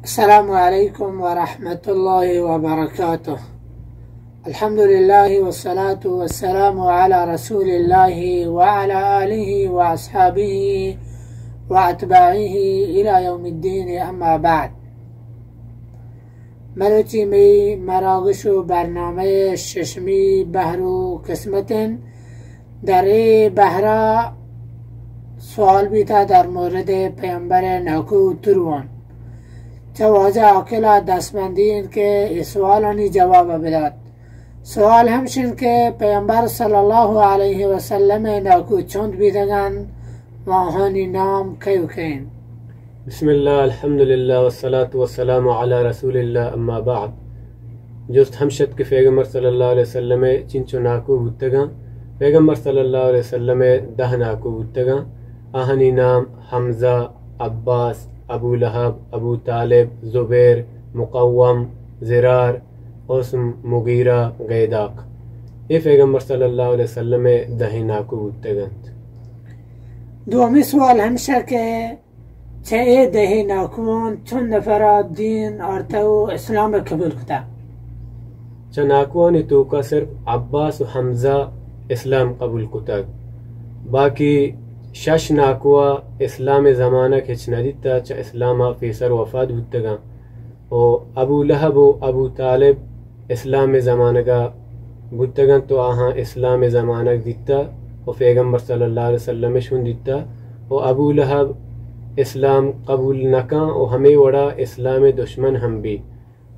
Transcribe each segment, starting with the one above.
السلام عليكم ورحمة الله وبركاته. الحمد لله والصلاة والسلام على رسول الله وعلى آله وأصحابه وأتباعه إلى يوم الدين، أما بعد. مروچی مئی مراگش و برنامه ششمی بهر و قسمت انت. در اے بهرا سوال بیتا در مورد پیامبر ناکو و تروان. چه واجه عاقلا دستبندی انت که اے سوالانی جواب بدات. سوال همش انت که پیامبر صلی الله علیه و سلم ناکو چند بیدگن و آهانی نام کیو کین؟ بسم الله، الحمدلله، والصلاة والسلام علی رسول الله، اما بعد. جست همش ات که پیغمبر صلی الله علیه وسلم چنچو ناکو بوتگاں. پیغمبر صلی الله علیه وسلم ده ناکو بوتگاں. آهانی نام حمزه، عباس، ابو لهب، ابو طالب، زبیر، مقوم، ضرار، اسم، مغیرہ، غیداق. اے پیغمبر صلی الله علیه وسلم دهیں ناکو بوتگنت. دومی سوال همش ات که چه اے دهیں ناکوان چون نفرا دین آرته و اسلام قبول کتا؟ چه ناکوانی توکا صرف عباس و حمزه اسلام قبول کتگ. باقی شش ناکوا اسلام زمانگ هچ ندیتا، چه اسلاما پیسر وفات بوتگاں. و ابو لهب و ابو طالب اسلام زمانگا بوتگنت و آهاں اسلام زمانگ دیتا و پیغمبر صلی الله علیه وسلمش هم دیتا. و ابو لهب اسلام قبول نکاں و همے وڑا اسلام دشمن هم بی،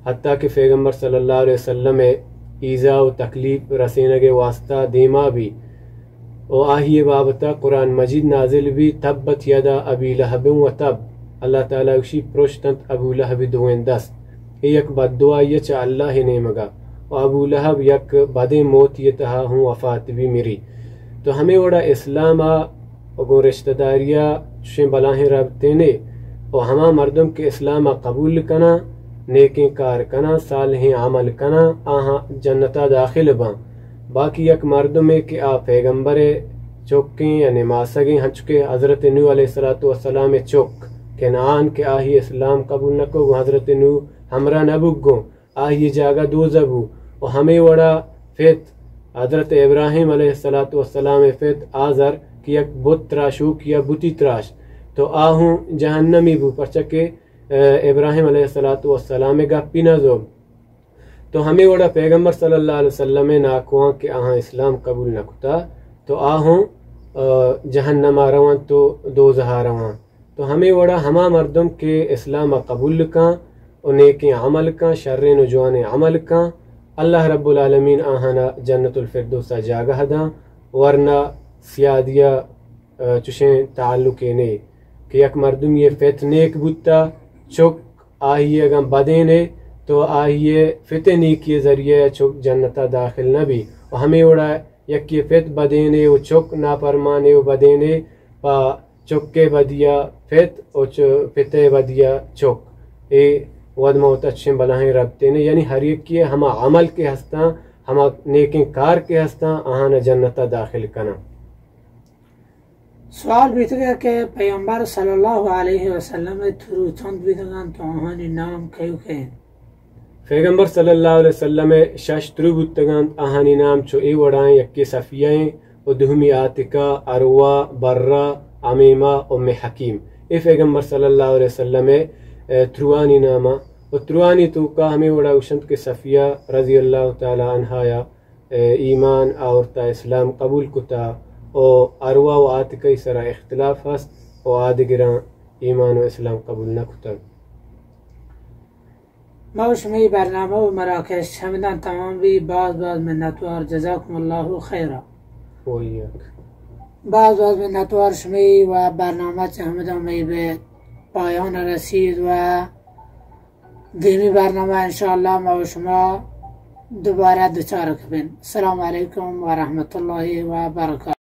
حتی کہ پیغمبر صلی الله علیه وسلم ایذا و تکلیف رسینگ واسطہ دیما بی. و آہی بابتا قرآن مجید نازل بی، تبت یدا ابی لهب و تب. الله تعالی گوشی، پرشتنت ابو لهب دوئیں دست. اے یک بددعائی چہ الله نیمگا. و ابو لهب یک بدیں موتی تہا ہوں وفات بی، مری. تو ہمے وڑا اسلام ء و گوں رشتہ داری ء چشیں بلاہیں ربطے نے. و ہما مردم کہ اسلام ء قبول کناں، نیکیں کار کناں، صالحیں عمل کناں، آہاں جنت ء داخل باں. باقی یک مردمے کہ آ پیغمبر ء چکیں یا نماسگیں، ہنچو کہ حضرت نوح علیہ الصلوۃ والسلام ء چک کنعان کہ آہی اسلام قبول نہ کو، گوں حضرت نوح ہمراہ نہ بوگ گوں، آہی جاگہ دوزہ بو. و ہمے وڑا پت حضرت ابراہیم علیہ الصلوۃ والسلام ء پت آزر کہ یک بت تراشوک یا بتی تراش، تو آ ہوں جہنمی بو، پرچا کہ، ء، ابراہیم علیہ الصلوۃ والسلام ء گپی نہ زوب. تو ہمے وڑا پیغمبر صلی اللہ علیہ وسلم ء ناکواں کہ آہاں اسلام قبول نہ کتا، تو آ ہوں، ء، جہنم ء روان تو دوزہ ء روان. تو ہمے وڑا ہما مردم کہ اسلام ء قبول کاں و نیکیں عمل کاں، شریں و جوانیں عمل کاں، اللہ رب العالمین آہانا جنت الفردوس ء جاگہ داں، ورنہ سیادی ء، ء، چشیں تعلقے نے کہ یک مردمی ء پت نیک بوتا، چک آہی اگاں بدینے تو آہی ء پت ء نیکی ء ذریعہ ء چک جنت ء داخل نہ بی. و ہمے وڑا یکے پت بدینے و چک نافرمانے و بدینے، پہ چک ء بدیا پت و چ-، پت ء بدیا چک. اے وت ما وتا چشیں بلاہیں ربطے نے، یعنی ہر یکے ء ہما عمل کہ ہستاں، ہما نیکیں کار کہ ہستاں، آہاں جنت ء داخل کناں. سوال بیتگ کہ پیغمبر صلی اللہ علیہ وسلم ء ترو چند بیتگ انت و آہانی نام کئے و کئے انت؟ پیغمبر صلی اللہ علیہ وسلم ء شش ترو بوتگ انت، آہانی نام چو اے وڑا انت: یکے صفیہ انت و دومی عاتکہ، اروا، برہ، عمیمہ، ام حکیم. اے پیغمبر صلی اللہ علیہ وسلم ء، ء، تروانی نام انت. و تروانی توکا ہمے وڑا گوشنت کہ صفیہ رضی اللہ تعالی عنہا یا ء ایمان آورتا، اسلام قبول کتا، و اروا و عاتکہ ء سرا اختلاف ہست و آدگراں ایمان و اسلام قبول نہ کتگ. ما و شمئی برنامہ و مراکش ہمداں تمام بی. باز باز منتوار، جزاکم اللہ خیرا. و ایاک. باز باز منتوار شمئی و برنامہ چہ ہمداں مئی بہ پایان رسید و دیمی برنامہ انشاءاللہ ما و شما دوبارہ دوچار کبین. السلام علیکم و رحمت اللہ و برکاتہ.